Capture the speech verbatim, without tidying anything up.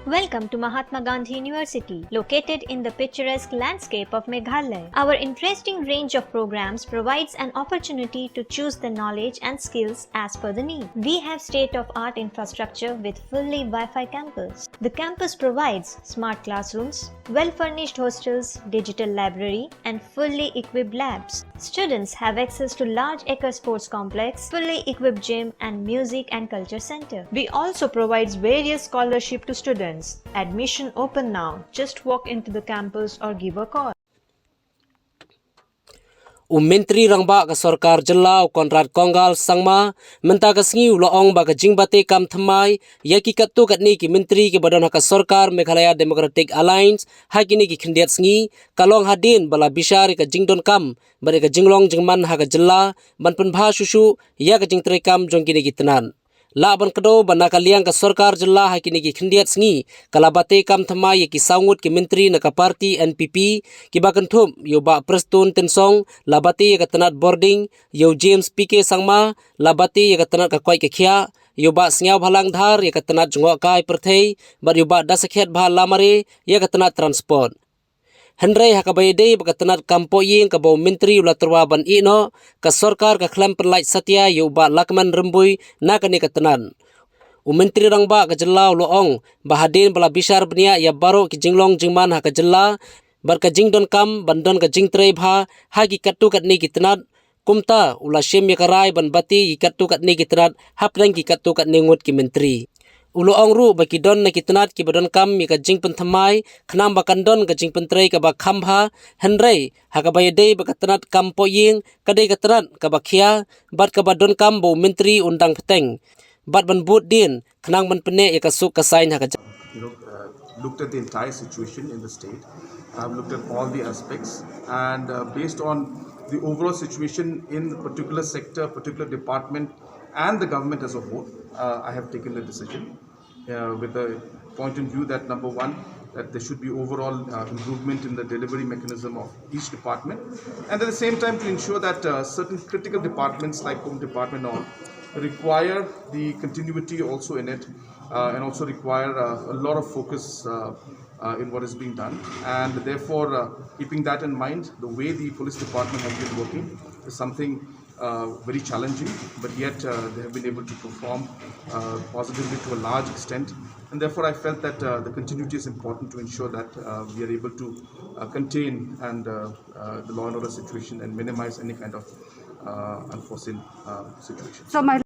Welcome to Mahatma Gandhi University, located in the picturesque landscape of Meghalaya. Our interesting range of programs provides an opportunity to choose the knowledge and skills as per the need. We have state-of-art infrastructure with fully Wi-Fi campus. The campus provides smart classrooms, well-furnished hostels, digital library, and fully equipped labs. Students have access to large acre sports complex, fully equipped gym, and music and culture center. We also provides various scholarship to students. Admission open now. Just walk into the campus or give a call. U Myntri Rangbah ka Sorkar Jylla u Conrad Kongkal Sangma mynta ka sngi u la ong ba ka jingbate kam thymmai ïa ki katto katne ki myntri kiba don ha ka sorkar Meghalaya Democratic Alliance ha kine ki khyndiat sngi ka long hadien ba la bishar ïa ka jingdonkam bad ïa ka jinglong jingman ha ka jylla ban pynbha shuh shuh ïa ka jingtreikam jong kine ki tnat. Lah ban kdew ba na ka liang ka sorkar jylla ha kine ki khyndiat sngi ka la bate kam thymmai ïa ki saw ngut ki myntri na ka party N P P, kiba kynthup ïa u Bah Prestone Tynsong, la bate ïa ka tnat Bordiñ, ïa u James P K Sangma, la bate ïa ka tnat ka koit ka khiah, ïa u Bah Sniawbhalang Dhar ïa ka tnat jngohkai pyrthei, bad ïa u Bah Dasakhiatbha Lamare ïa ka tnat transport. Hynrei ha kaba ïadei bad ka tnat kam pohïing kaba u myntri u la tyrwa ban ïeh noh, ka sorkar ka khlem pynlait satia ïa u Bah Lahkmen Rymbui na kane ka tnat. U Myntri Rangbah ka jylla u la ong ba hadien ba la bishar bniah ïa baroh ki jinglong jingman ha ka jylla bad ka jingdonkam ban don ka jingtrei bha ha ki katto katne ki tnat, kumta u la shim ïa ka rai ban bate ïa ki katto katne ki tnat hapdeng ki katto katne ngut ki myntri. U la ong ruh ba ki don na ki tnat kiba donkam ïa ka jingpynthymmai khnang ba kan don ka jingpyntrei kaba kham bha, hynrei ha kaba ïadei bad ka tnat kam pohïing ka dei ka tnat kaba khia bad kaba donkam ba u myntri un dang bteng bad ban bud dien khnang ban pynneh ïa ka suk ka saiñ ha ka jylla. You know, uh, looked at the entire situation in the state. I've looked at all the aspects, and uh, based on the overall situation in the particular sector, particular department, and the government as a whole, uh, I have taken the decision uh, with the point in view that, number one, that there should be overall uh, improvement in the delivery mechanism of each department, and at the same time to ensure that uh, certain critical departments like Home Department and all require the continuity also in it, uh, and also require uh, a lot of focus uh, uh, in what is being done. And therefore, uh, keeping that in mind, the way the police department has been working is something uh, very challenging, but yet uh, they have been able to perform uh, positively to a large extent. And therefore, I felt that uh, the continuity is important to ensure that uh, we are able to uh, contain and uh, uh, the law and order situation and minimize any kind of uh, unforeseen uh, situation. So my